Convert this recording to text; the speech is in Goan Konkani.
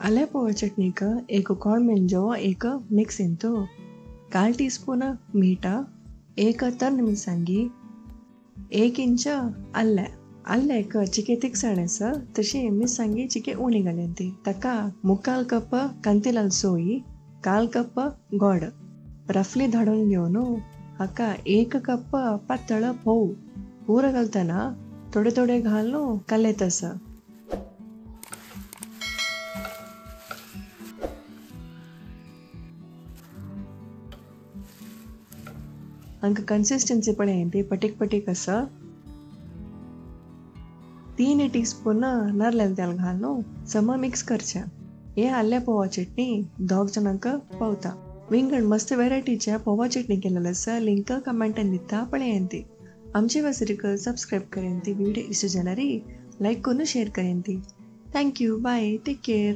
ಅಲೆ ಪೋವ ಚಟ್ನಿಕ 1 ಕೋಳ್ಮೆಂಜೋ 1 ಮಿಕ್ಸ್ ಇಂತು 1/4 ಟೀ ಸ್ಪೂನ್ ಮೀಠ 1 ತನ್ ಮಿರ್ಸಾಂಗಿ 1 ಇಂಚ ಅಲ್ಲೆ ಅಲ್ಲೆक चिके तिखसाण आसा तशी मिरसांगी चिके उणी घालून ताका 3/4 कप कांतीलाल सोई 1/4 कप गोड रफली धाडून घेवन हाका 1 कप पातळ फोव पुरो घालतना थोडे थोडे घालून कालयत आसा. हांकां कन्सिस्टन्सी पळय ती पटीक पटीक आसा. 3 टीस्पून नारयल तेल घालून सम मिक्स करचें. हे आल्या पोवा चटणी 2 जाणांक पावता. विंगड मस्त वेरायटीच्या पोवा चटणी केलेलं आसा. लिंक कमेंटान दिता पळयात ती. आमचे वासरीक सबस्क्रायब करेन ती व्हिडिओ इश्ट जाल्यार लायक करून शेअर करेन ती. Thank you, bye, take care.